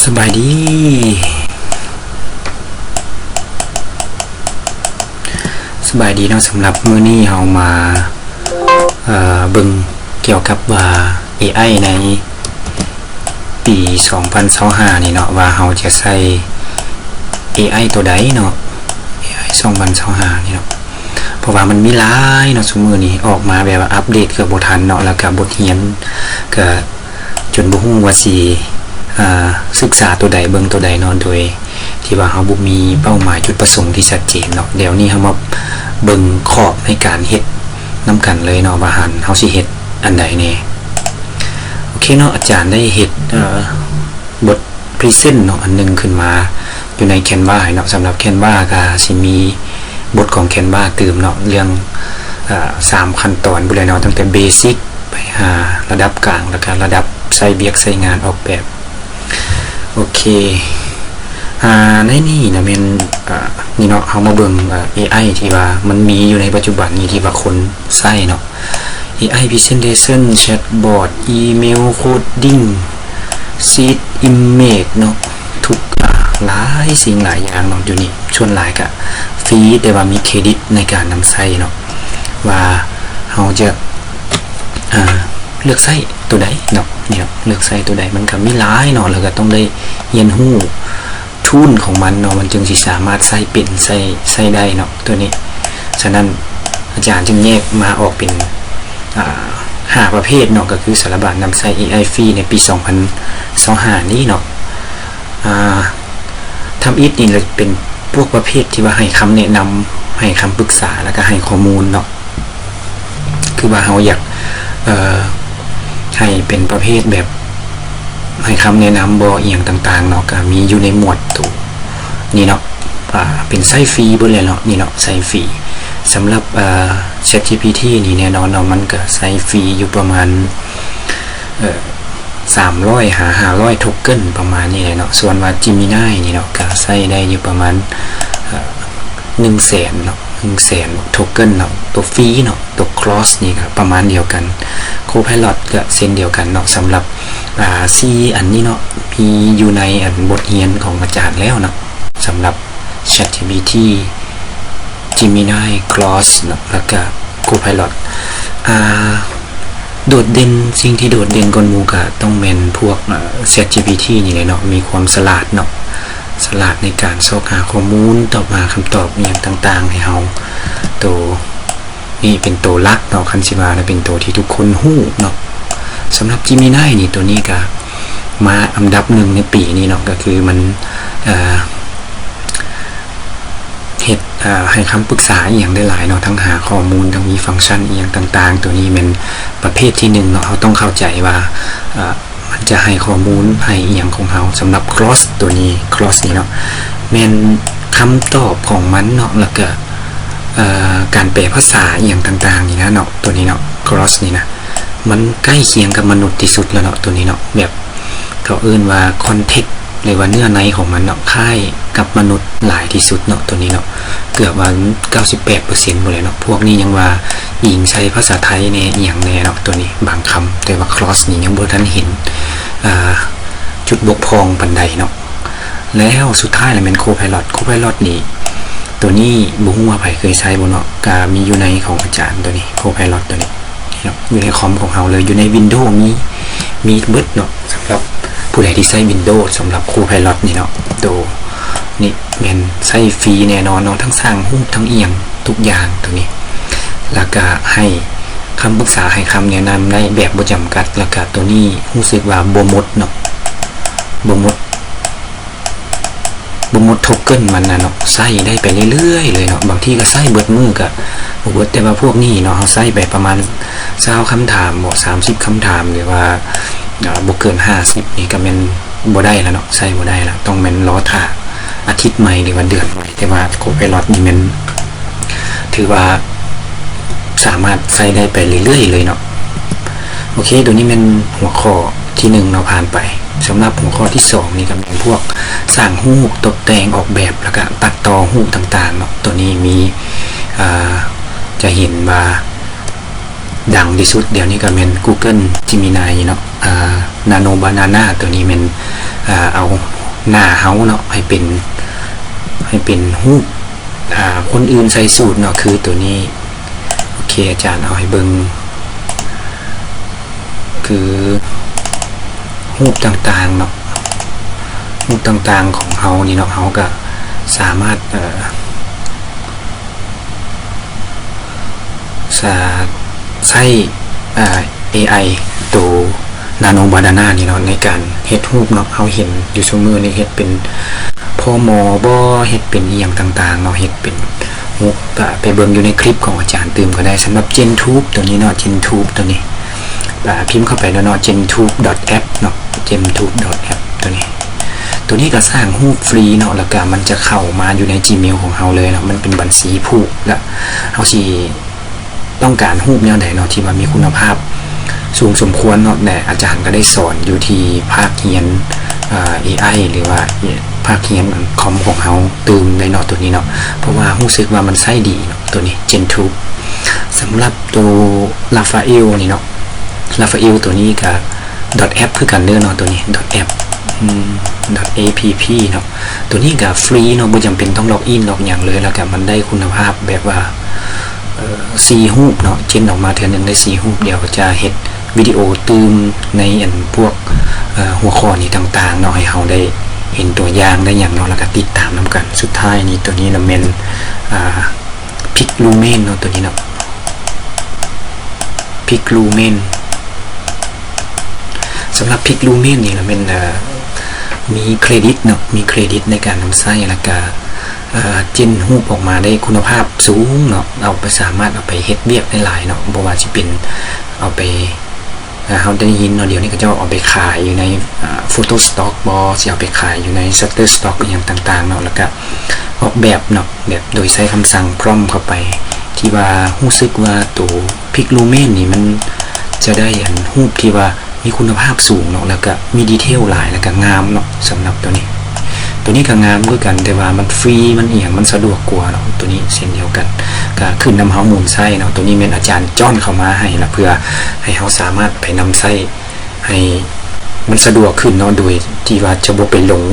ສະບາຍດີ ສະບາຍດີເນາະ. ສຳລັບມື້ນີ້ເຮົາມາ ເອີ ເບິ່ງກ່ຽວກັບວ່າ ເອໄອ ໃນປີສອງພັນຊາວຫ້ານີ້ເນາະ ວ່າເຮົາຈະໃຊ້ ເອໄອ ໂຕໃດເນາະ ເອໄອ ສອງພັນຊາວຫ້ານີ້ເນາະ. ເພາະວ່າມັນມີຫຼາຍເນາະ ຊຸມື້ນີ້ອອກມາແບບວ່າອັບເດດກໍບໍ່ທັນເນາະ ແລ້ວກໍບົດຮຽນກໍຈົນບໍ່ຮູ້ວ່າຊິ ເອີ ສຶກສາໂຕໃດເບິ່ງໂຕໃດເນາະ ໂດຍທີ່ວ່າເຮົາບໍ່ມີເປົ້າໝາຍຈຸດປະສົງທີ່ຊັດເຈນເນາະ. ດຽວນີ້ເຮົາມາເບິ່ງຂອບໃນການເຮັດນຳກັນເລີຍເນາະ ວ່າຫັ້ນເຮົາຊິເຮັດອັນໃດແດ່. ໂອເຄເນາະ ອາຈານໄດ້ເຮັດ ເອີ ບົດ Present ເນາະ ອັນໜຶ່ງຂຶ້ນມາຢູ່ໃນ Canva ເນາະ. ສຳລັບ Canva ກໍຊິມີບົດຂອງ Canva ຕື່ມເນາະ ເລື່ອງ ເອີ ສາມຂັ້ນຕອນພຸ້ນແຫຼະເນາະ ຕັ້ງແຕ່ Basic ໄປຫາລະດັບກາງ ແລ້ວກໍລະດັບໃຊ້ວຽກໃຊ້ງານອອກແບບ. ໂອເຄ ອາ ໃນນີ້ນະແມ່ນ ອາ ນີ້ເນາະ ເຮົາມາເບິ່ງ ອາ ເອໄອ ທີ່ວ່າມັນມີຢູ່ໃນປັດຈຸບັນນີ້ ທີ່ວ່າຄົນໃຊ້ເນາະ. ເອໄອ Presentation Chatbot Email Coding Seed Image ເນາະ ທຸກ ອາ ຫຼາຍສິ່ງຫຼາຍຢ່າງເນາະ ຢູ່ນີ້. ສ່ວນຫຼາຍກະຟຣີ ແຕ່ວ່າມີເຄຣດິດໃນການນຳໃຊ້ເນາະ ວ່າເຮົາຈະ ອາ ເລືອກໃຊ້ໂຕໃດເນາະ. ນີ້ເນາະ ເລືອກໃຊ້ໂຕໃດ ມັນກະມີຫຼາຍເນາະ ແລ້ວກະຕ້ອງໄດ້ຮຽນຮູ້ tool ຂອງມັນເນາະ ມັນຈຶ່ງຊິສາມາດໃຊ້ເປັນ ໃຊ້ ໃຊ້ໄດ້ເນາະ ໂຕນີ້. ສະນັ້ນອາຈານຈຶ່ງແຍກມາອອກເປັນ ອາ ຫ້າປະເພດເນາະ ກໍຄືສາລະບານນຳໃຊ້ ເອໄອ ຟຣີ ໃນປີສອງພັນຊາວຫ້ານີ້ເນາະ. ອາ ທຳອິດນີ້ລະເປັນພວກປະເພດທີ່ວ່າໃຫ້ຄຳແນະນຳ ໃຫ້ຄຳປຶກສາ ແລ້ວກະໃຫ້ຂໍ້ມູນເນາະ. ຄືວ່າເຮົາຢາກ ເອີ ໃຫ້ເປັນປະເພດແບບໃຫ້ຄຳແນະນຳບໍ ອີ່ຫຍັງຕ່າງໆເນາະ ກະມີຢູ່ໃນໝວດໂຕນີ້ເນາະ. ອາ ເປັນໃຊ້ຟຣີເບິດເລີຍເນາະ ນີ້ເນາະ ໃຊ້ຟຣີ. ສຳລັບ ເອີ ChatGPT ນີ້ແນ່ນອນເນາະ ມັນກະໃຊ້ຟຣີຢູ່ປະມານ ເອີ ສາມຮ້ອຍຫາຫ້າຮ້ອຍໂທເກັນ ປະມານນີ້ແຫຼະເນາະ. ສ່ວນວ່າ Gemini ນີ້ເນາະ ກະໃຊ້ໄດ້ຢູ່ປະມານ ເອີ ໜຶ່ງແສນເນາະ ໜຶ່ງແສນໂທເກັນເນາະ ໂຕຟຣີເນາະ. ໂຕ Claude ນີ້ກະປະມານດຽວກັນ Copilot ກະເຊັ່ນດຽວກັນເນາະ. ສຳລັບ ອາ ສີ່ອັນນີ້ເນາະ ມີຢູ່ໃນອັນບົດຮຽນຂອງອາຈານແລ້ວເນາະ ສຳລັບ ChatGPT Gemini Claude ເນາະ ແລ້ວກະ Copilot. ອາ ໂດດເດັ່ນ ສິ່ງທີ່ໂດດເດັ່ນກ່ອນໝູ່ກະຕ້ອງແມ່ນພວກ ເອີ ChatGPT ນີ້ແຫຼະເນາະ ມີຄວາມສະຫຼາດເນາະ ສະຫຼາດໃນການຊອກຫາຂໍ້ມູນ ຕອບຫາຄຳຕອບອີ່ຫຍັງຕ່າງໆໃຫ້ເຮົາ. ໂຕນີ້ເປັນໂຕຫຼັກເນາະ ຄັນຊິວ່ານະ ເປັນໂຕທີ່ທຸກຄົນຮູ້ເນາະ. ສຳລັບ Gemini ນີ້ ໂຕນີ້ກະມາອັນດັບໜຶ່ງໃນປີນີ້ເນາະ ກະຄືມັນ ເອີ ເຮັດ ເອີ ໃຫ້ຄຳປຶກສາອີ່ຫຍັງໄດ້ຫຼາຍເນາະ ທັງຫາຂໍ້ມູນ ທັງມີຟັງຊັນອີ່ຫຍັງຕ່າງໆ. ໂຕນີ້ແມ່ນປະເພດທີໜຶ່ງເນາະ ເຮົາຕ້ອງເຂົ້າໃຈວ່າ ເອີ ມັນຈະໃຫ້ຂໍ້ມູນ ໃຫ້ອີ່ຫຍັງຂອງເຮົາ. ສຳລັບ Claude ໂຕນີ້ Claude ນີ້ເນາະ ແມ່ນຄຳຕອບຂອງມັນເນາະ ແລ້ວກະ ເອີ ການແປພາສາອີ່ຫຍັງຕ່າງໆນີ້ນະເນາະ ໂຕນີ້ເນາະ Claude ນີ້ນະ ມັນໃກ້ຄຽງກັບມະນຸດທີ່ສຸດແລ້ວເນາະ ໂຕນີ້ເນາະ. ແບບ ເຂົາເອີ້ນວ່າ context ຫຼືວ່າເນື້ອໃນຂອງມັນເນາະ ຄ້າຍກັບມະນຸດຫຼາຍທີ່ສຸດເນາະ ໂຕນີ້ເນາະ ເກືອບວ່າເກົ້າສິບແປດເປີເຊັນພຸ້ນແຫຼະເນາະ. ພວກນີ້ຍັງວ່າອີງໃສ່ພາສາໄທແດ່ ອີ່ຫຍັງແດ່ເນາະ ໂຕນີ້ບາງຄຳ. ແຕ່ວ່າ Claude ນີ້ຍັງບໍ່ທັນເຫັນ ເອີ ຈຸດບົກຜ່ອງປານໃດເນາະ. ແລ້ວສຸດທ້າຍລະແມ່ນ Copilot Copilot ນີ້ ໂຕນີ້ບໍ່ຮູ້ວ່າໃຜເຄີຍໃຊ້ບໍ່ເນາະ ກະມີຢູ່ໃນຂອງອາຈານ ໂຕນີ້ Copilot ໂຕນີ້ ເນາະ ຢູ່ໃນຄອມຂອງເຮົາເລີຍ ຢູ່ໃນ Windows ມີ ມີເບິດເນາະ. ສຳລັບຜູ້ໃດທີ່ໃຊ້ Windows ສຳລັບ Copilot ນີ້ເນາະ ໂຕນີ້ແມ່ນໃຊ້ຟຣີແນ່ນອນເນາະ ທັງສ້າງຮູບ ທັງອີ່ຫຍັງທຸກຢ່າງໂຕນີ້ ແລ້ວກະໃຫ້ຄຳປຶກສາ ໃຫ້ຄຳແນະນຳໄດ້ແບບບໍ່ຈຳກັດ. ແລ້ວກະໂຕນີ້ຮູ້ສຶກວ່າບໍ່ໝົດເນາະ ບໍ່ໝົດ ບໍ່ໝົດໂທເກັນມັນນະເນາະ ໃຊ້ໄດ້ໄປເລື້ອຍໆເລີຍເນາະ. ບາງທີກໍໃຊ້ເບິດມື້ກໍບໍ່ເບິດ ແຕ່ວ່າພວກນີ້ເນາະ ເຮົາໃຊ້ໄປປະມານຊາວຄຳຖາມບໍ ສາມສິບຄຳຖາມ ຫຼືວ່າ ເອີ ບໍ່ເກີນຫ້າສິບນີ້ກໍແມ່ນບໍ່ໄດ້ແລ້ວເນາະ ໃຊ້ບໍ່ໄດ້ແລ້ວ ຕ້ອງແມ່ນລໍຖ້າອາທິດໃໝ່ ຫຼືວ່າເດືອນໃໝ່. ແຕ່ວ່າ Copilot ນີ້ແມ່ນຖືວ່າສາມາດໃຊ້ໄດ້ໄປເລື້ອຍໆເລີຍເນາະ. ໂອເຄ ໂຕນີ້ແມ່ນຫົວຂໍ້ທີໜຶ່ງເນາະ ຜ່ານໄປ. ສຳລັບຫົວຂໍ້ທີສອງນີ້ກໍແມ່ນພວກສ້າງຮູບ ຕົບແຕ່ງ ອອກແບບ ແລ້ວກະຕັດຕໍ່ຮູບຕ່າງໆເນາະ. ໂຕນີ້ມີ ເອີ ຈະເຫັນວ່າ ດັງທີ່ສຸດດຽວນີ້ກໍແມ່ນ Google Gemini ເນາະ ອ່າ Nano Banana ຕົວນີ້ແມ່ນ ອ່າ ເອົາໜ້າເຮົາເນາະ ໃຫ້ເປັນ ໃຫ້ເປັນຮູບ ອ່າ ຄົນອື່ນໃສ່ສູດເນາະ ຄືຕົວນີ້. ໂອເຄ ອາຈານເອົາໃຫ້ເບິ່ງ ຄືຮູບຕ່າງໆເນາະ ຮູບຕ່າງໆຂອງເຮົານີ້ເນາະ ເຮົາກໍສາມາດ ເອີ ສາ ໃຊ້ ເອີ ເອໄອ ໂຕ Nano Banana ນີ້ເນາະ ໃນການເຮັດຮູບເນາະ. ເຮົາເຫັນຢູ່ຊຸມື້ນີ້ເຮັດເປັນພໍ່ໝໍບໍ ເຮັດເປັນອີ່ຫຍັງຕ່າງໆເນາະ ເຮັດເປັນຮູບ ກະໄປເບິ່ງຢູ່ໃນຄລິບຂອງອາຈານຕື່ມກໍໄດ້. ສຳລັບ GenTube ຕົວນີ້ເນາະ GenTube ຕົວນີ້ ກະພິມເຂົ້າໄປໂລດເນາະ GenTube.app ເນາະ GenTube.app ຕົວນີ້. ຕົວນີ້ກໍສ້າງຮູບຟຣີເນາະ ແລ້ວກະມັນຈະເຂົ້າມາຢູ່ໃນ Gmail ຂອງເຮົາເລີຍເນາະ ມັນເປັນບັນຊີຜູກ ແລ້ວເຮົາຊິ ຕ້ອງການຮູບແນວໃດເນາະ ທີ່ວ່າມີຄຸນນະພາບສູງສົມຄວນເນາະ ແລະ ອາຈານກໍໄດ້ສອນຢູ່ທີ່ພາກຮຽນ ເອີ ເອໄອ ຫຼືວ່າພາກຮຽນຄອມຂອງເຮົາຕື່ມໄດ້ເນາະ ຕົວນີ້ເນາະ ເພາະວ່າຮູ້ສຶກວ່າມັນໃຊ້ດີເນາະ ຕົວນີ້ GenTube. ສຳລັບໂຕ Raphael ນີ້ເນາະ Raphael ຕົວນີ້ກໍ .app ຄືກັນເດີເນາະ ຕົວນີ້ .app ອືມ .app ເນາະ. ຕົວນີ້ກໍຟຣີເນາະ ບໍ່ຈຳເປັນຕ້ອງລັອກອິນລັອກຫຍັງເລີຍ ແລ້ວກໍມັນໄດ້ຄຸນນະພາບແບບວ່າ ເອີ ສີ່ຮູບເນາະ ເຈນອອກມາເທື່ອໜຶ່ງໄດ້ສີ່ຮູບ. ດຽວຈະເຮັດວິດີໂອຕື່ມໃນອັນພວກ ເອີ ຫົວຂໍ້ນີ້ຕ່າງໆເນາະ ໃຫ້ເຮົາໄດ້ເຫັນຕົວຢ່າງໄດ້ຫຍັງເນາະ ແລ້ວກໍຕິດຕາມນຳກັນ. ສຸດທ້າຍນີ້ ຕົວນີ້ລະແມ່ນ ອ່າ Piclumen ເນາະ ຕົວນີ້ເນາະ Piclumen. ສຳລັບ Piclumen ນີ້ລະແມ່ນ ເອີ ມີເຄຣດິດເນາະ ມີເຄຣດິດໃນການນຳໃຊ້ ແລ້ວກະ ເອີ ເຈນຮູບອອກມາໄດ້ຄຸນນະພາບສູງເນາະ ເອົາໄປ ສາມາດເອົາໄປເຮັດວຽກໄດ້ຫຼາຍເນາະ ບໍ່ວ່າຊິເປັນເອົາໄປ ເຮົາໄດ້ຍິນເນາະ ດຽວນີ້ເຂົາເຈົ້າເອົາໄປຂາຍຢູ່ໃນ ອ່າ Photostock ບໍ ຊິເອົາໄປຂາຍຢູ່ໃນ Shutterstock ອີ່ຫຍັງຕ່າງໆເນາະ ແລ້ວກະອອກແບບເນາະ ແບບໂດຍໃຊ້ຄຳສັ່ງ prompt ເຂົ້າໄປ ທີ່ວ່າຮູ້ສຶກວ່າໂຕ Piclumen ນີ້ມັນຈະໄດ້ອັນຮູບທີ່ວ່າມີຄຸນນະພາບສູງເນາະ ແລ້ວກະມີດີເທລຫຼາຍ ແລ້ວກະງາມເນາະ. ສຳລັບໂຕນີ້ ໂຕນີ້ກະງາມຄືກັນ ແຕ່ວ່າມັນຟຣີ ມັນອີ່ຫຍັງ ມັນສະດວກກວ່າເນາະ. ໂຕນີ້ເຊັ່ນດຽວກັນ ກະຂຶ້ນນຳເຮົາໝູນໃຊ້ເນາະ. ໂຕນີ້ແມ່ນອາຈານຈ້ອນເຂົ້າມາໃຫ້ລະ ເພື່ອໃຫ້ເຮົາສາມາດໄປນຳໃຊ້ ໃຫ້ມັນສະດວກຂຶ້ນເນາະ ໂດຍທີ່ວ່າຈະບໍ່ໄປຫຼົງ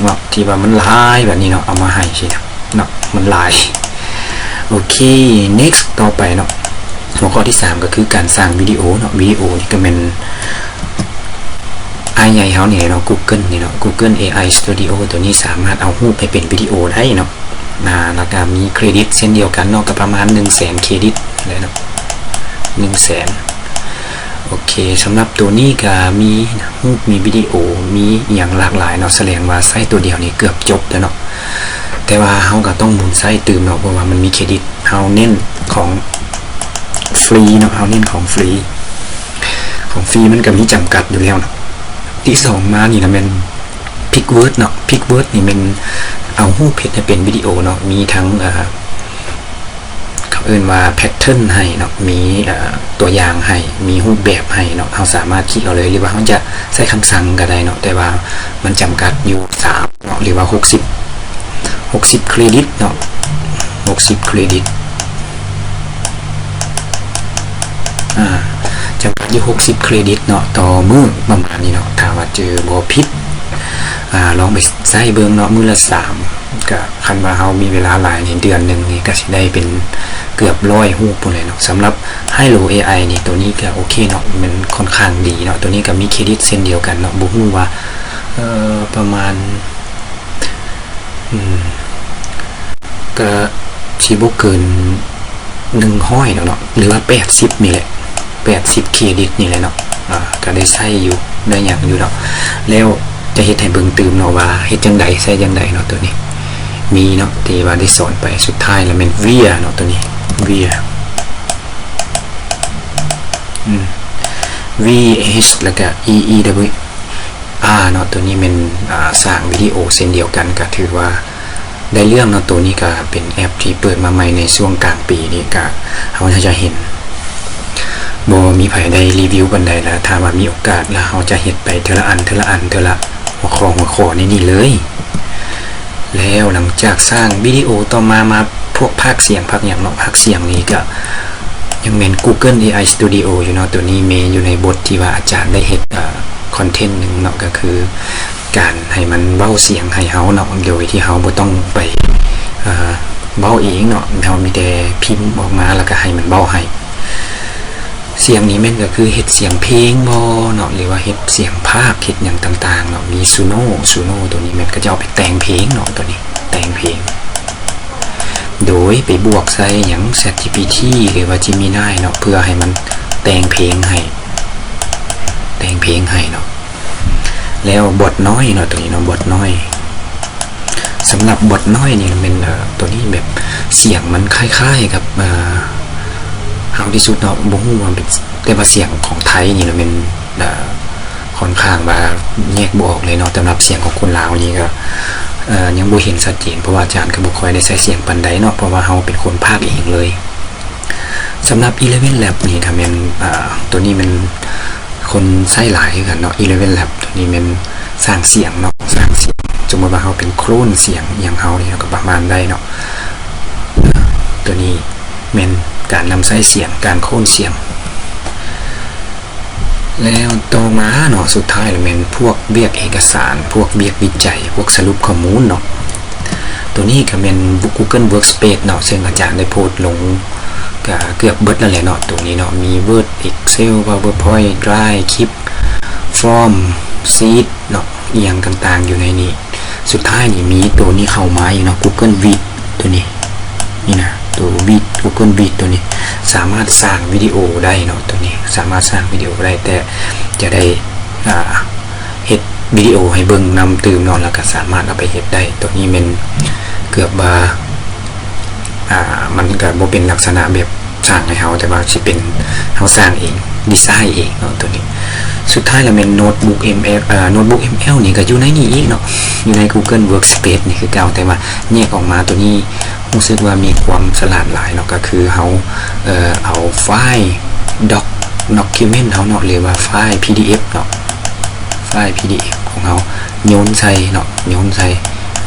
ເນາະ ທີ່ວ່າມັນຫຼາຍແບບນີ້ເນາະ ເອົາມາໃຫ້ຊີ້ນະເນາະ ມັນຫຼາຍ. ໂອເຄ next ຕໍ່ໄປເນາະ ຫົວຂໍ້ທີສາມກໍຄືການສ້າງວິດີໂອເນາະ. ວິດີໂອນີ້ກໍແມ່ນອ້າຍໃຫຍ່ເຮົານີ້ເນາະ Google ນີ້ເນາະ Google ເອໄອ Studio ໂຕນີ້ສາມາດເອົາຮູບໃຫ້ເປັນວິດີໂອໄດ້ເນາະ. ອ່າ ແລ້ວກໍມີເຄຣດິດເຊັ່ນດຽວກັນເນາະ ກໍປະມານໜຶ່ງແສນເຄຣດິດແຫຼະເນາະ ໜຶ່ງແສນ. ໂອເຄ ສຳລັບໂຕນີ້ກໍມີຮູບ ມີວິດີໂອ ມີອີ່ຫຍັງຫຼາກຫຼາຍເນາະ ສະແດງວ່າໃຊ້ໂຕດຽວນີ້ເກືອບຈົບແລ້ວເນາະ. ແຕ່ວ່າເຮົາກໍຕ້ອງໝູນໃຊ້ຕື່ມເນາະ ເພາະວ່າມັນມີເຄຣດິດ. ເຮົາເນັ້ນຂອງຟຣີເນາະ ເຮົາເນັ້ນຂອງຟຣີ ຂອງຟຣີມັນກໍມີຈຳກັດຢູ່ແລ້ວເນາະ. ທີສອງມານີ້ນະແມ່ນ Picword ເນາະ Picword ນີ້ແມ່ນເອົາຮູບເຮັດໃຫ້ເປັນວິດີໂອເນາະ ມີທັງ ເອີ ເຂົາເອີ້ນວ່າ pattern ໃຫ້ເນາະ ມີ ເອີ ຕົວຢ່າງໃຫ້ ມີຮູບແບບໃຫ້ເນາະ. ເຮົາສາມາດຄລິກເອົາເລີຍ ຫຼືວ່າເຮົາຈະໃຊ້ຄຳສັ່ງກໍໄດ້ເນາະ ແຕ່ວ່າມັນຈຳກັດຢູ່ສາມເນາະ ຫຼືວ່າຫົກສິບ ຫົກສິບເຄຣດິດເນາະ ຫົກສິບເຄຣດິດ ອ່າ ຈຳກັດຢູ່ຫົກສິບເຄຣດິດເນາະ ຕໍ່ມື້ປະມານນີ້ເນາະ ຖ້າວ່າຈື່ບໍ່ຜິດ. ອ່າ ລອງໄປໃຊ້ເບິ່ງເນາະ ມື້ລະສາມ ກະຄັນວ່າເຮົາມີເວລາຫຼາຍໃນເດືອນໜຶ່ງນີ້ ກະຊິໄດ້ເປັນເກືອບຮ້ອຍຮູບພຸ້ນແຫຼະເນາະ. ສຳລັບ Hailuo ເອໄອ ນີ້ ໂຕນີ້ກະໂອເຄເນາະ ມັນຄ່ອນຂ້າງດີເນາະ. ໂຕນີ້ກະມີເຄຣດິດເຊັ່ນດຽວກັນເນາະ ບໍ່ຮູ້ວ່າ ເອີ ປະມານ ອືມ ກະຊິບໍ່ເກີນໜຶ່ງຮ້ອຍດອກເນາະ ຫຼືວ່າແປດສິບນີ້ແຫຼະ ແປດສິບເຄຣດິດນີ້ແຫຼະເນາະ. ອ່າ ກະໄດ້ໃຊ້ຢູ່ ໄດ້ຫຍັງຢູ່ດອກ. ແລ້ວຈະເຮັດໃຫ້ເບິ່ງຕື່ມເນາະວ່າເຮັດຈັ່ງໃດ ໃຊ້ຈັ່ງໃດເນາະ. ໂຕນີ້ມີເນາະ ທີ່ວ່າໄດ້ສອນໄປ. ສຸດທ້າຍລະແມ່ນ Vea ເນາະ ໂຕນີ້ Vea ອືມ V H ແລ້ວກະ E E W ອາ ເນາະ ໂຕນີ້ແມ່ນ ອ່າ ສ້າງວິດີໂອເຊັ່ນດຽວກັນ ກະຖືວ່າໄດ້ເລື່ອງເນາະ. ໂຕນີ້ກະເປັນແອັບທີ່ເປີດມາໃໝ່ໃນຊ່ວງກາງປີນີ້ ກະເຮົາຈະເຫັນ ບໍ່ມີໃຜໄດ້ຣີວິວປານໃດລະ. ຖ້າວ່າມີໂອກາດລະ ເຮົາຈະເຮັດໄປເທື່ອລະອັນ ເທື່ອລະອັນ ເທື່ອລະຫົວຂໍ້ ຫົວຂໍ້ໃນນີ້ເລີຍ. ແລ້ວຫຼັງຈາກສ້າງວິດີໂອຕໍ່ມາ ມາພວກພາກສຽງພາກຫຍັງເນາະ ພາກສຽງນີ້ກະ ຍັງແມ່ນ Google ເອໄອ Studio ຢູ່ເນາະ. ໂຕນີ້ມີຢູ່ໃນບົດທີ່ວ່າອາຈານໄດ້ເຮັດ ເອີ ຄອນເທັນໜຶ່ງເນາະ ກໍຄືການໃຫ້ມັນເວົ້າສຽງໃຫ້ເຮົາເນາະ ໂດຍທີ່ເຮົາບໍ່ຕ້ອງໄປ ເອີ ເວົ້າເອງເນາະ, ເຮົາມີແຕ່ພິມອອກມາ ແລ້ວກໍໃຫ້ມັນເວົ້າໃຫ້. ສຽງນີ້ແມ່ນກໍຄືເຮັດສຽງເພງບໍເນາະ ຫຼືວ່າເຮັດສຽງພາກ ເຮັດຫຍັງຕ່າງໆເນາະ. ມີ Suno Suno ໂຕນີ້ແມ່ນເຂົາເຈົ້າເອົາໄປແຕ່ງເພງເນາະ ໂຕນີ້ແຕ່ງເພງ ໂດຍໄປບວກໃສ່ຫຍັງ ChatGPT ຫຼືວ່າ Gemini ເນາະ ເພື່ອໃຫ້ມັນແຕ່ງເພງໃຫ້ ແຕ່ງເພງໃຫ້ເນາະ. ແລ້ວ Bot ນ້ອຍເນາະ ໂຕນີ້ເນາະ Bot ນ້ອຍ. ສຳລັບ Bot ນ້ອຍນີ້ແມ່ນ ເອີ ໂຕນີ້ແບບສຽງມັນຄ້າຍໆກັບ ເອີ ເຮົາທີ່ສຸດເນາະ ບໍ່ຮູ້ວ່າເປັນ ແຕ່ວ່າສຽງຂອງໄທນີ້ລະແມ່ນ ເອີ ຂ້ອນຂ້າງວ່າແຍກບໍ່ອອກເລີຍເນາະ. ສຳລັບສຽງຂອງຄົນລາວນີ້ກໍ ເອີ ຍັງບໍ່ເຫັນຊັດເຈນ ເພາະວ່າອາຈານກໍບໍ່ຄ່ອຍໄດ້ໃຊ້ສຽງປານໃດເນາະ ເພາະວ່າເຮົາເປັນຄົນພາກເອງເລີຍ. ສຳລັບ Eleven Labs ນີ້ກໍແມ່ນ ເອີ ໂຕນີ້ແມ່ນຄົນໃຊ້ຫຼາຍຄືກັນເນາະ Eleven Labs ໂຕນີ້ແມ່ນສ້າງສຽງເນາະ ສ້າງສຽງ. ສົມມຸດວ່າເຮົາເປັນໂຄລນສຽງອີ່ຫຍັງເຮົານີ້ ເຮົາກໍປະມານໄດ້ເນາະ. ໂຕນີ້ແມ່ນການນຳໃຊ້ສຽງ ການໂຄລນສຽງ. ແລ້ວຕໍ່ມາເນາະ ສຸດທ້າຍລະແມ່ນພວກວຽກເອກະສານ ພວກວຽກວິໄຈ ພວກສະຫຼຸບຂໍ້ມູນເນາະ. ໂຕນີ້ກໍແມ່ນ Google Workspace ເນາະ ເຊິ່ງອາຈານໄດ້ໂພສລົງ ກະເກືອບເບິດແລ້ວແຫຼະເນາະ ໂຕນີ້ເນາະ. ມີ Word Excel PowerPoint Drive Keep Form Sheet ເນາະ ອີ່ຫຍັງຕ່າງໆຢູ່ໃນນີ້. ສຸດທ້າຍນີ້ມີໂຕນີ້ເຂົ້າມາອີກເນາະ Google Meet ໂຕນີ້ ນີ້ນະ ໂຕ Meet Google Meet ໂຕນີ້ ສາມາດສ້າງວິດີໂອໄດ້ເນາະ ໂຕນີ້ສາມາດສ້າງວິດີໂອໄດ້ ແຕ່ຈະໄດ້ ອ່າ ເຮັດວິດີໂອໃຫ້ເບິ່ງນຳຕື່ມເນາະ ແລ້ວກໍສາມາດເອົາໄປເຮັດໄດ້. ໂຕນີ້ແມ່ນເກືອບວ່າ ອ່າ ມັນກໍບໍ່ເປັນລັກສະນະແບບສ້າງໃຫ້ເຮົາ ແຕ່ວ່າຊິເປັນເຮົາສ້າງເອງ ດີໄຊເອງເນາະ ໂຕນີ້. ສຸດທ້າຍລະແມ່ນ Notebook ML ເອີ Notebook ML ນີ້ກໍຢູ່ໃນນີ້ອີກເນາະ ຢູ່ໃນ Google Workspace ນີ້ຄືເກົ່າ ແຕ່ວ່າແຍກອອກມາ. ໂຕນີ້ຮູ້ສຶກວ່າມີຄວາມສະຫຼາດຫຼາຍເນາະ ກໍຄືເຮົາ ເອີ ເອົາໄຟລ໌ Doc Document ເຮົາເນາະ ຫຼືວ່າໄຟລ໌ PDF ເນາະ ໄຟລ໌ PDF ຂອງເຮົາໂຍນໃສ່ເນາະ ໂຍນໃສ່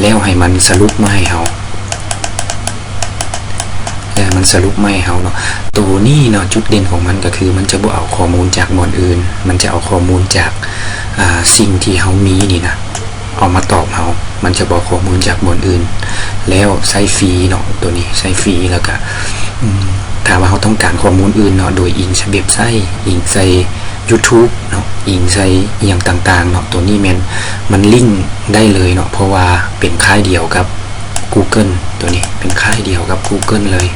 ແລ້ວໃຫ້ມັນສະຫຼຸບມາໃຫ້ເຮົາ ແລ້ວໃຫ້ມັນສະຫຼຸບມາໃຫ້ເຮົາເນາະ. ໂຕນີ້ເນາະ ຈຸດເດັ່ນຂອງມັນກໍຄືມັນຈະບໍ່ເອົາຂໍ້ມູນຈາກບ່ອນອື່ນ ມັນຈະເອົາຂໍ້ມູນຈາກ ອ່າ ສິ່ງທີ່ເຮົາມີນີ້ນະ ເອົາມາຕອບເຮົາ ມັນຈະບໍ່ເອົາຂໍ້ມູນຈາກບ່ອນອື່ນ ແລ້ວໃຊ້ຟຣີເນາະ ໂຕນີ້ໃຊ້ຟຣີ. ແລ້ວກະ ອືມ ຖ້າວ່າເຮົາຕ້ອງການຂໍ້ມູນອື່ນເນາະ ໂດຍອີງໃສ່ເວັບໄຊ ອີງໃສ່ YouTube ເນາະ ອີງໃສ່ອີ່ຫຍັງຕ່າງໆເນາະ ໂຕນີ້ແມ່ນມັນລິ້ງໄດ້ເລີຍເນາະ ເພາະວ່າເປັນຄ້າຍດຽວກັບ Google ໂຕນີ້ເປັນຄ້າຍດຽວກັບ Google ເລີຍ.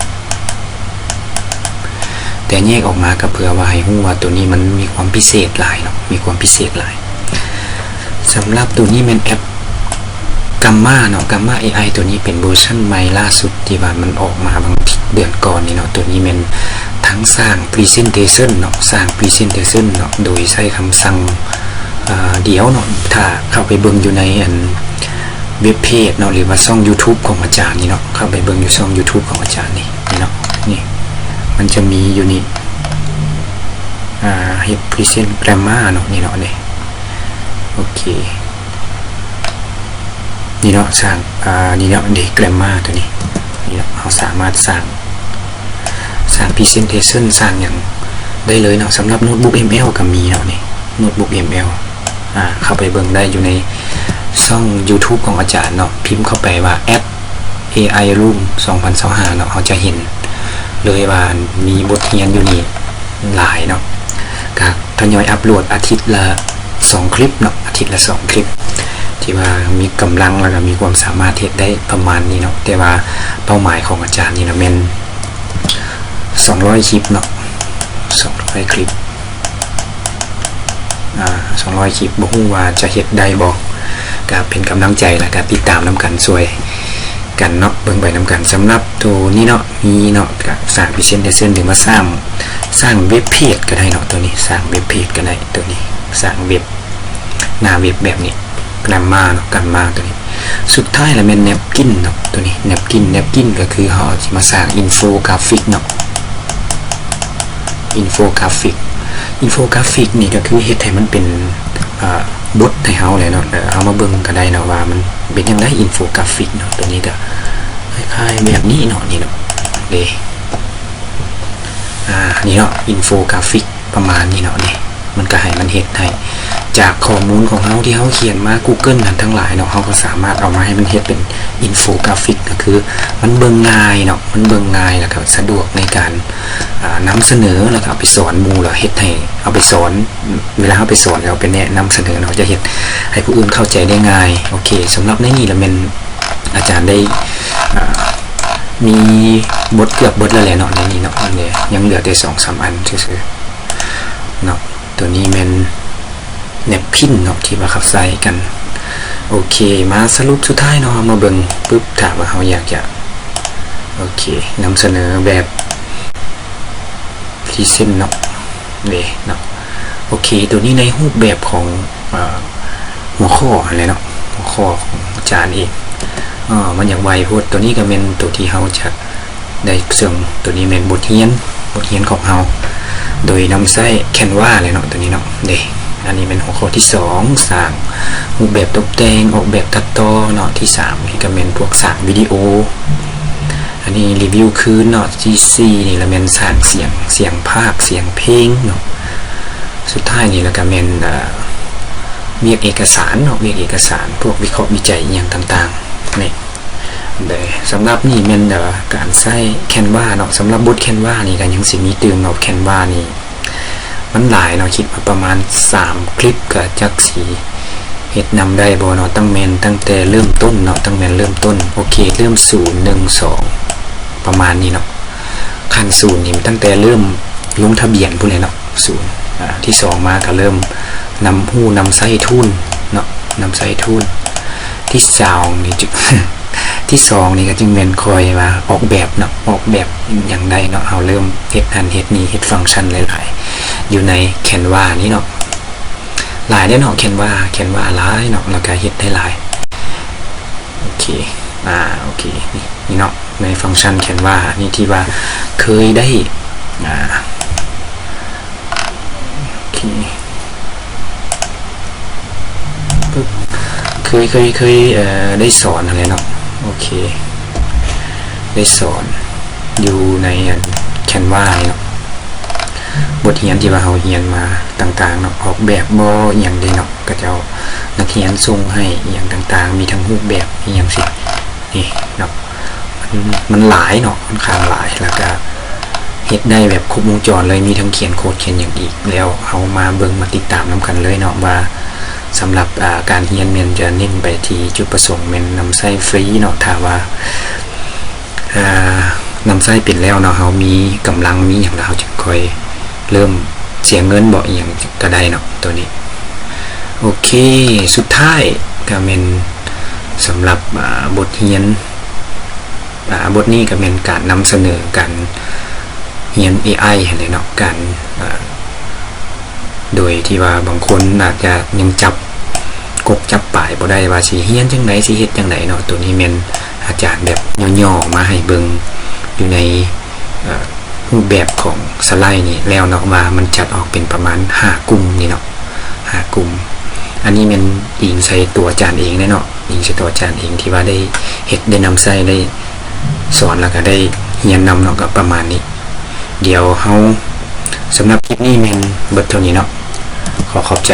ແຕ່ແຍກອອກມາກໍເພື່ອວ່າໃຫ້ຮູ້ວ່າໂຕນີ້ມັນມີຄວາມພິເສດຫຼາຍເນາະ ມີຄວາມພິເສດຫຼາຍ. ສຳລັບໂຕນີ້ແມ່ນແອັບ Gamma ເນາະ Gamma AI ໂຕນີ້ເປັນເວີຊັນໃໝ່ລ່າສຸດທີ່ວ່າມັນອອກມາບາງເດືອນກ່ອນນີ້ເນາະ. ໂຕນີ້ແມ່ນທັງສ້າງ Presentation ເນາະ ສ້າງ Presentation ເນາະ ໂດຍໃຊ້ຄຳສັ່ງ ອ່າ ດຽວເນາະ. ຖ້າເຂົ້າໄປເບິ່ງຢູ່ໃນອັນເວັບເພຈເນາະ ຫຼືວ່າຊ່ອງ YouTube ຂອງອາຈານນີ້ເນາະ ເຂົ້າໄປເບິ່ງຢູ່ຊ່ອງ YouTube ຂອງອາຈານນີ້ ນີ້ເນາະ ນີ້ ມັນຈະມີຢູ່ນີ້ ອ່າ Represent Gamma ເນາະ ນີ້ເນາະ ນີ້ ໂອເຄ ນີ້ເນາະ ສ້າງ ອ່າ ນີ້ເນາະ ເດ Gamma ໂຕນີ້ ນີ້ເນາະ ເຮົາສາມາດສ້າງ ສ້າງ Presentation ສ້າງຫຍັງໄດ້ເລີຍເນາະ. ສຳລັບ Notebook ML ກໍມີເນາະ ນີ້ Notebook ML ອ່າ ເຂົ້າໄປເບິ່ງໄດ້ຢູ່ໃນຊ່ອງ YouTube ຂອງອາຈານເນາະ ພິມເຂົ້າໄປວ່າ at AI Room ສອງພັນຊາວຫ້າເນາະ ເຮົາຈະເຫັນເລີຍວ່າມີບົດຮຽນຢູ່ນີ້ຫຼາຍເນາະ. ກະທະຍອຍອັບໂຫຼດອາທິດລະສອງຄລິບເນາະ ອາທິດລະສອງຄລິບ ທີ່ວ່າມີກຳລັງ ແລ້ວກະມີຄວາມສາມາດເຮັດໄດ້ປະມານນີ້ເນາະ. ແຕ່ວ່າເປົ້າໝາຍຂອງອາຈານນີ້ນະແມ່ນສອງຮ້ອຍຄລິບເນາະ ສອງຮ້ອຍຄລິບ ອ່າ ສອງຮ້ອຍຄລິບ ບໍ່ຮູ້ວ່າຈະເຮັດໄດ້ບໍ່ ກະເປັນກຳລັງໃຈ ແລ້ວກະຕິດຕາມນຳກັນ ຊ່ວຍກັນເນາະ ເບິ່ງໄປນຳກັນ. ສຳລັບໂຕນີ້ເນາະ ມີເນາະ ກະສ້າງ Presentation ຫຼືວ່າສ້າງ ສ້າງເວັບເພຈກໍໄດ້ເນາະ ໂຕນີ້ ສ້າງເວັບເພຈກໍໄດ້ ໂຕນີ້ ສ້າງເວັບ ໜ້າເວັບແບບນີ້ Gamma ເນາະ Gamma ໂຕນີ້. ສຸດທ້າຍລະແມ່ນ Napkin ເນາະ ໂຕນີ້ Napkin Napkin ກໍຄືເຮົາຊິມາສ້າງ Infographic ເນາະ Infographic Infographic ນີ້ກໍຄືເຮັດໃຫ້ມັນເປັນ ອ່າ ບົດໃຫ້ເຮົາແຫຼະເນາະ. ເຮົາມາເບິ່ງກໍໄດ້ເນາະວ່າມັນເປັນຈັ່ງໃດ Infographic ເນາະ ໂຕນີ້ກໍຄ້າຍໆແບບນີ້ເນາະ ນີ້ເນາະ ເດ້ ໂຕນີ້ ອ່າ ນີ້ເນາະ ອິນໂຟກຣາຟິກປະມານນີ້ເນາະ ນີ້ ມັນກໍໃຫ້ມັນເຮັດໃຫ້ ຈາກຂໍ້ມູນຂອງເຮົາທີ່ເຮົາຂຽນມາ Google ຫັ້ນທັງຫຼາຍເນາະ ເຮົາກໍສາມາດເອົາມາໃຫ້ມັນເຮັດເປັນອິນໂຟກຣາຟິກ ກໍຄືມັນເບິ່ງງ່າຍເນາະ ມັນເບິ່ງງ່າຍ ແລ້ວກໍສະດວກໃນການ ອ່າ ນຳສະເໜີ ແລ້ວກໍເອົາໄປສອນໝູ່ ແລ້ວເຮັດໃຫ້ ເອົາໄປສອນ ເວລາເຮົາໄປສອນ ແລ້ວເອົາໄປແນະນຳສະເໜີເນາະ ຈະເຮັດໃຫ້ຜູ້ອື່ນເຂົ້າໃຈໄດ້ງ່າຍ. ໂອເຄ ສຳລັບໃນນີ້ລະແມ່ນ ອາຈານໄດ້ ອ່າ ມີບົດເກືອບເບິດແລ້ວແຫຼະເນາະ ໃນນີ້ເນາະ ອັນນີ້ຍັງເຫຼືອແຕ່ສອງສາມອັນຊື່ໆເນາະ. ຕົວນີ້ແມ່ນແນັບຄິນເນາະ ທີ່ວ່າເຂົາໃຊ້ກັນ. ໂອເຄ ມາສະຫຼຸບສຸດທ້າຍເນາະ ເຮົາມາເບິ່ງປຶບ ຖ້າວ່າເຮົາຢາກຈະ ໂອເຄ ນຳສະເໜີແບບ ພຣີເຊັນເນາະ ເດ້ເນາະ. ໂອເຄ ຕົວນີ້ໃນຮູບແບບຂອງ ເອີ ຫົວຂໍ້ຫັ້ນແຫຼະເນາະ ຫົວຂໍ້ຂອງອາຈານເອງ ເອີ ມັນຢາກໄວໂພດ. ຕົວນີ້ກໍແມ່ນຕົວທີ່ເຮົາຈະໄດ້ເຊິ່ງ ຕົວນີ້ແມ່ນບົດຮຽນ ບົດຮຽນຂອງເຮົາ ໂດຍນຳໃຊ້ Canva ແຫຼະເນາະ ຕົວນີ້ເນາະ ເດ້. ອັນນີ້ແມ່ນຫົວຂໍ້ທີສອງ ສ້າງຮູບແບບຕົບແຕ່ງ ອອກແບບຕັດຕໍ່ເນາະ. ທີສາມນີ້ກໍແມ່ນພວກສ້າງວິດີໂອ ອັນນີ້ຣີວິວຄືນເນາະ. ທີສີ່ນີ້ລະແມ່ນສ້າງສຽງ ສຽງພາກ ສຽງເພງເນາະ. ສຸດທ້າຍນີ້ລະກະແມ່ນ ເອີ ວຽກເອກະສານເນາະ ວຽກເອກະສານ ພວກວິເຄາະວິໄຈອີ່ຫຍັງຕ່າງໆ ນີ້. ເດ້ ສຳລັບນີ້ແມ່ນ ເອີ ການໃຊ້ Canva ເນາະ. ສຳລັບບົດ Canva ນີ້ກໍຍັງຊິມີຕື່ມເນາະ Canva ນີ້ ມັນຫຼາຍເນາະ ຄິດວ່າປະມານສາມຄລິບ ກໍຈັກຊິເຮັດນຳໄດ້ບໍ່ເນາະ. ຕັ້ງແມ່ນຕັ້ງແຕ່ເລີ່ມຕົ້ນເນາະ ຕັ້ງແມ່ນເລີ່ມຕົ້ນ. ໂອເຄ ເລີ່ມສູນ ໜຶ່ງ ສອງ ປະມານນີ້ເນາະ. ຂັ້ນສູນນີ້ຕັ້ງແຕ່ເລີ່ມລົງທະບຽນພຸ້ນແຫຼະເນາະ ສູນ. ອ່າ ທີສອງມາກໍເລີ່ມນຳຮູ້ນຳໃຊ້ tools ເນາະ ນຳໃຊ້ tools. ທີສອງນີ້ ທີ່ສອງນີ້ກໍຈຶ່ງແມ່ນຄ່ອຍວ່າອອກແບບເນາະ ອອກແບບຫຍັງໄດ້ເນາະ. ເຮົາເລີ່ມເຮັດຫັ້ນເຮັດນີ້ ເຮັດຟັງຊັນຫຼາຍໆ ຢູ່ໃນ Canva ນີ້ເນາະ. ຫຼາຍເດ້ເນາະ Canva Canva ຫຼາຍເນາະ ແລ້ວກໍເຮັດໄດ້ຫຼາຍ. ໂອເຄ ອ່າ ໂອເຄ ນີ້ເນາະ ໃນຟັງຊັນ Canva ນີ້ທີ່ວ່າເຄີຍໄດ້ ອ່າ ໂອເຄ ປຶບ ເຄີຍ ເຄີຍ ເຄີຍ ເອີ ໄດ້ສອນຫັ້ນແຫຼະເນາະ. ໂອເຄ ໄດ້ສອນຢູ່ໃນອັນ Canva ນີ້ເນາະ ບົດຮຽນທີ່ວ່າເຮົາຮຽນມາຕ່າງໆເນາະ ອອກແບບບໍ່ ອີ່ຫຍັງເດ້ເນາະ ຂະເຈົ້າ ນັກຮຽນສົ່ງໃຫ້ອີ່ຫຍັງຕ່າງໆ ມີທັງຮູບແບບອີ່ຫຍັງຊີ້ ນີ້ເນາະ. ມັນ ມັນຫຼາຍເນາະ ຂ້ອນຂ້າງຫຼາຍ ແລ້ວກະເຮັດໄດ້ແບບຄົບວົງຈອນເລີຍ ມີທັງຂຽນໂຄດຂຽນຫຍັງອີກ. ແລ້ວເຮົາມາເບິ່ງມາຕິດຕາມນຳກັນເລີຍເນາະ ວ່າສຳລັບ ອ່າ ການຮຽນແມ່ນຈະເນັ້ນໄປທີ່ຈຸດປະສົງແມ່ນນຳໃຊ້ຟຣີເນາະ. ຖ້າວ່າ ອ່າ ນຳໃຊ້ເປັນແລ້ວເນາະ ເຮົາມີກຳລັງມີຫຍັງແລ້ວ ເຮົາຈະຄ່ອຍເລີ່ມເສຍເງິນບໍ ອີ່ຫຍັງກໍໄດ້ເນາະ ຕົວນີ້. ໂອເຄ ສຸດທ້າຍກໍແມ່ນສຳລັບ ອ່າ ບົດຮຽນ ອ່າ ບົດນີ້ກໍແມ່ນການນຳສະເໜີການຮຽນ ເອໄອ ຫັ້ນແຫຼະເນາະ ການ ອ່າ ໂດຍທີ່ວ່າບາງຄົນອາດຈະຍັງຈັບກົກຈັບປາຍບໍ່ໄດ້ວ່າຊິຮຽນຈັ່ງໃດ ຊິເຮັດຈັ່ງໃດເນາະ. ໂຕນີ້ແມ່ນອາຈານແບບຫຍໍ້ໆມາໃຫ້ເບິ່ງຢູ່ໃນ ເອີ ຮູບແບບຂອງສະໄລນີ້ແລ້ວເນາະ ວ່າມັນຈັດອອກເປັນປະມານຫ້າກຸ່ມນີ້ເນາະ ຫ້າກຸ່ມ. ອັນນີ້ແມ່ນອີງໃສ່ຕົວອາຈານເອງເດ້ເນາະ ອີງໃສ່ຕົວອາຈານເອງທີ່ວ່າໄດ້ເຮັດ ໄດ້ນຳໃຊ້ ໄດ້ສອນ ແລ້ວກໍໄດ້ຮຽນນຳເນາະ ກໍປະມານນີ້. ດຽວເຮົາ ສຳລັບຄລິບນີ້ແມ່ນເບິດເທົ່ານີ້ເນາະ ຂໍຂອບໃຈ